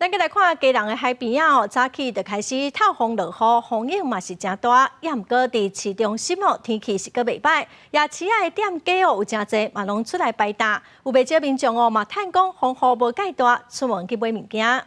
咱閣來看基隆的海邊仔哦，早起就開始透風落雨，風湧嘛是誠大。也毋過佇市中心哦，天氣是閣袂䆀。夜市仔的店家哦，有誠濟嘛攏出來擺擔，有袂少民眾哦嘛嘆講風雨無蓋大，出門去買物件。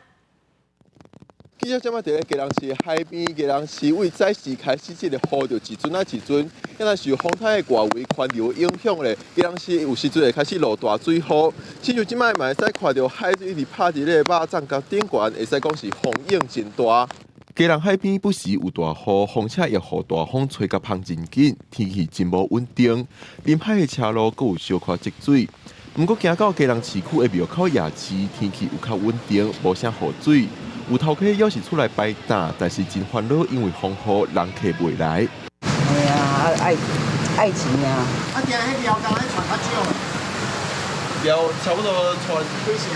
記者這擺佇咧基隆市海邊，基隆市為早時開始這个雨就一陣仔一陣，若是受風台的外圍環流影響咧，基隆市有時陣會開始落大水雨。親像這擺嘛會使看著海水一直拍佇咧肉粽角頂懸，會使講是風湧真大。基隆海邊不時有大雨，風車也予大風吹甲芳真緊，天氣真無穩定。臨海的車路閣有小可積水。毋過行到基隆市區的廟口夜市，天氣有較穩定，無啥雨水。有頭家猶是出來擺擔，但是真煩惱，因為風雨人客袂來。係啊，愛愛錢啊！啊，定彼料敢愛傳較少。料差不多傳幾成？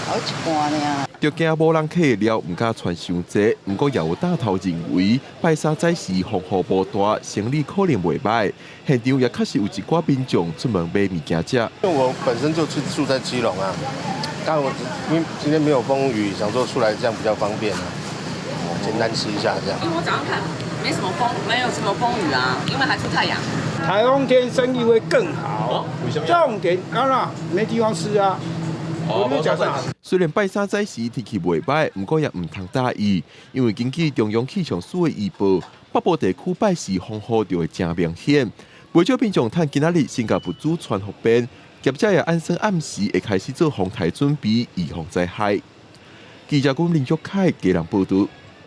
好一半爾。著驚無人客的料，毋敢傳傷濟。毋過也有擔頭認為，拜三早時風雨無大，生意可能袂䆀。現場也確實有一寡民眾出門買物件食。因為我本身就住在基隆啊。但我因為今天沒有風雨，想說出來這樣比較方便啊，簡單吃一下這樣。因為我早上看沒什麼風，沒有什麼風雨啊，因為還出太陽。颱風天生意會更好。重點啊，沒地方吃啊。雖然拜三早時天氣袂䆀，毋過也毋通大意，因為根據中央氣象署的預報，北部地區拜四風雨就會誠明顯。袂少民眾趁今仔日先共物資傳方便，業者也按算暗時會開始做防台準備，預防災害。記者郭林玉凱基隆報導。